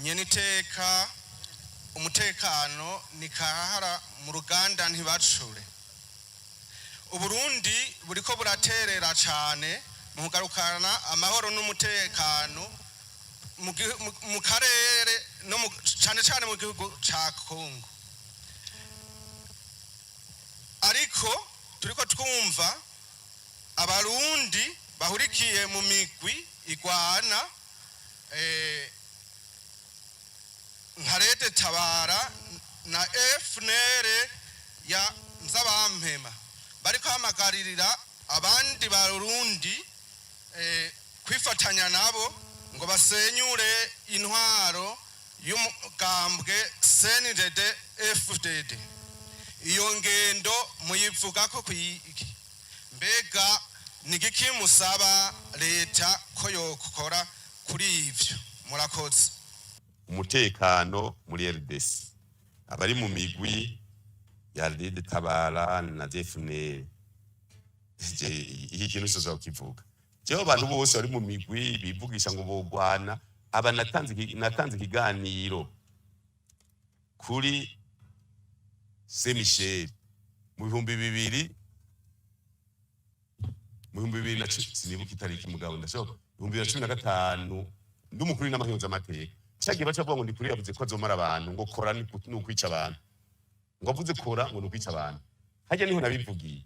Nyeniteka, umutekano ni karahara mu ruganda ntibacure. Uburundi buriko buraterera cane mu kugarukana amahoro n'umutekano mu karere no cane cane mu gihugu ca Kongo, ariko turiko twumva Abarundi bahurikiye mu migwi igwana nka RED Tabara na FNL ya Nzabampema bariko hamagaririra abandi Barundi kwifatanya nabo ngo basenyure intwaro y'umugambwe CNDD FDD. Iyo ngendo muyivugako kwiki? Mbega ni igiki musaba leta ko yokora kuri ivyo? Murakoze. Umutekano muri RDC, abari mu migwi ya RED Tabara na FNL, iki kintu cyose kivuga jewe, abantu bose bari mu migwi bivugisha ngo bogwana aba, natanze ikiganiro kuri Saint Michel mu 2010, sinibuka itariki mugabo ndashobora, 2015, ndi umukuru w'inama nkenguzamateka. Cagiye baca bavuga ngo ndi kuri yavuze ko azomara abantu, ngo kora ni ukwica abantu, ngo avuze kora ngo ni ukwica abantu. Hajya niho nabivugiye,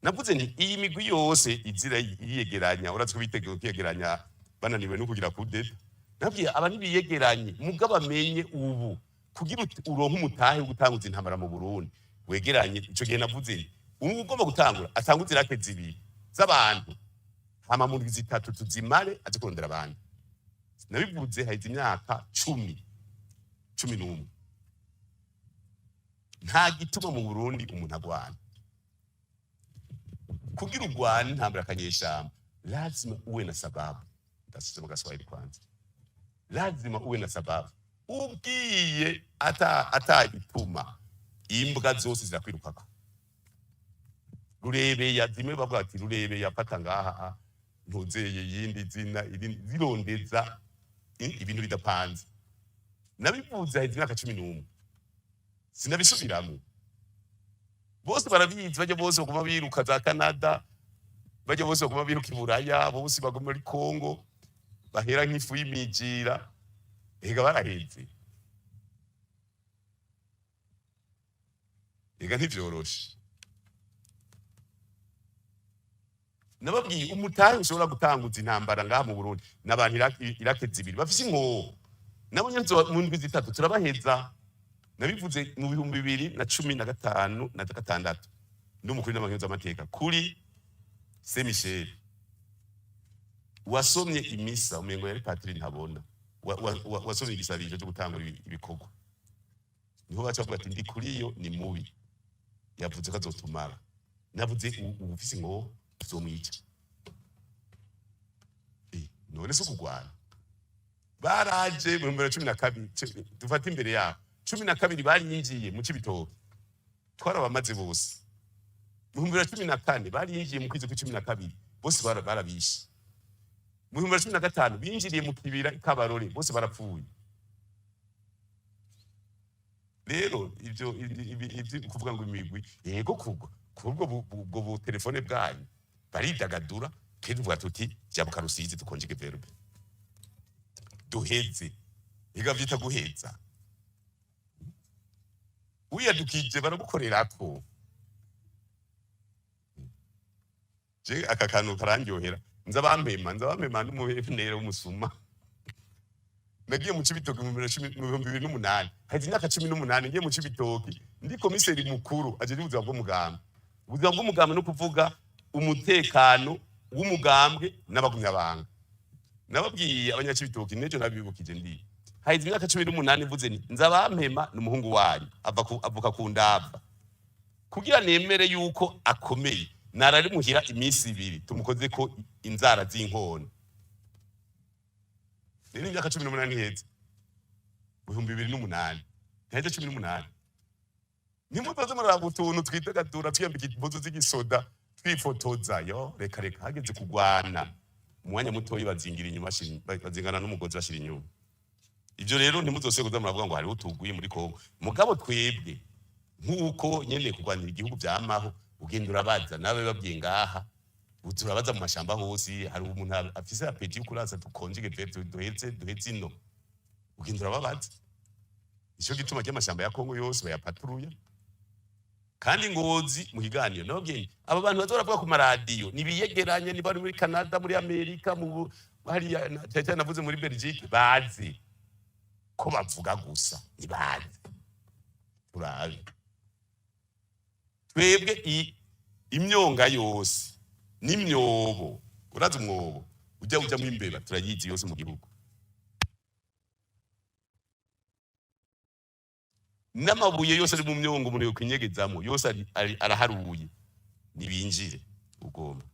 navuze nti iyi migwi yose izira yiyegeranya, urazi ko biteguye kwiyegeranya bananiwe no kugira kudeta. Nabwiye aba ntibiyegeranye, mugabo amenye ubu kugira uronke umutahe wo gutanguza intambara mu Burundi wegeranye. Ico gihe navuze nti ubu ugomba gutangura atanguze irake zibiri z'abantu, hama mu ndwi 3 tuzimare, aze kurondera abandi. Nabivuze haheze imyaka 10, 11. Nta gituma mu Burundi umuntu agwana. Kugira urwane intambara akanyeshamba, lazima uwe na sababu. Ndasoma Gaswahili kwanza. Lazima uwe na sababu. Ubwiye ata atagituma, imbwa zose zirakwirukako. Rurebeya zimwe bavuga ati rurebeya fata ngaha ntuzeye yindi zina irindi, zirondeza ibintu bidapanze. Nabivuze haheze imyaka 11, sinabisubiramwo. Bose barabizi, bajya bose baguma biruka za Canada, bajya bose baguma biruka i Buraya, bose baguma muri Congo bahera nk'ifu y'imijira. Ega baraheze, ega ntivyoroshe. Nababwiye umutahe ushobora gutanguza intambara ngaha mu Burundi n'abantu irake zibiri bafise inkoho, nabo nyene mu ndwi 3 turabaheza. Nabivuze mu 2015 na 6, ndi umukuru w'inama nkenguzamateka kuri Saint Michel. Wasomye imisa umengo yari patiri ntabona, wasomye igisabisho cyo gutangura ibikorwa, niho baca bavuga ati ndi kuri yo ni mubi, yavuze ko azotumara. Navuze uwufise inkoho tuzomwica. None se kugwana baraje mu 2012, dufate imbere yabo 12 barinjiye mu Cibitoke, twarabamaze bose. Mu 2014 barinjiye mu kwezi kw'icumi na kabiri, bose barabishe. Mu 2015 binjiriye mu kibira ikabarore, bose barapfuye. Rero ivyo ivyo kuvuga ngo imigwi, yego, kugwa kubwo ubwo bu telefone bwanyu baridagadura, twe tuvuga tuti jabuka Rusizi dukonjege verbe duheze. Ega vyita guheza, wiyadukije baragukorerako. Je aka kantu karandyohera, nza bampema n'umuFNL w'umusuma. Nagiye mu Cibitoke mu 2008, haheze imyaka 18 ngiye mu Cibitoke ndi komiseri mukuru ajejwe ubuzima bw'umugambwe. Ubuzima bw'umugambwe no kuvuga umutekano w'umugambwe n'abagumyabanga. Nababwiye abanyacibitoke n'ejo nabibukije, ndi haheze imyaka 18 mvuze nti Nzabampema ni umuhungu wanyu, avuka ku ndava. Kugira nemere yuko akomeye, narari muhira iminsi 2 tumukoze ko inzara z'inkona. Rero imyaka 18 iheze mu 2008, ntiheze 18. Ntimuzoze muraba utuntu twidagadura twiyambika impuzu z'igisoda twifotoza yo, reka reka. Hageze kugwana, umwanya mutoyi bazingira inyuma, bazingana n'umugozi bashira inyuma. Ibyo rero ntimuzose kuza muravuga ngo hariho utugwi muri Kongo. Mugabo twebwe nk'uko nyene kurwanira igihugu vyamaho, ugenda urabaza nawe babwiye ngaha, turabaza mu mashamba hose. Hari umuntu afise appétit yo kuraza dukonjege duheze duheze ino, ugenda urababaza. Ico gituma cy'amashamba ya Kongo yose bayapaturuye. Kandi Ngozi mu kiganiro nababwiye, aba bantu baza baravuga ku maradiyo nibiyegeranye, niba bari muri Canada, muri Amerika, mu hariya cyane cyane navuze muri Belgique, bazi ko bavuga gusa, ntibazi. Turabe twebwe imyonga yose n'imyobo. Urazi umwobo ujya ujyamo imbeba, turayizi yose mu gihugu, n'amabuye yose ari mu myongo umuntu yokwinyegezamo yose araharuye. Nibinjire ugomba.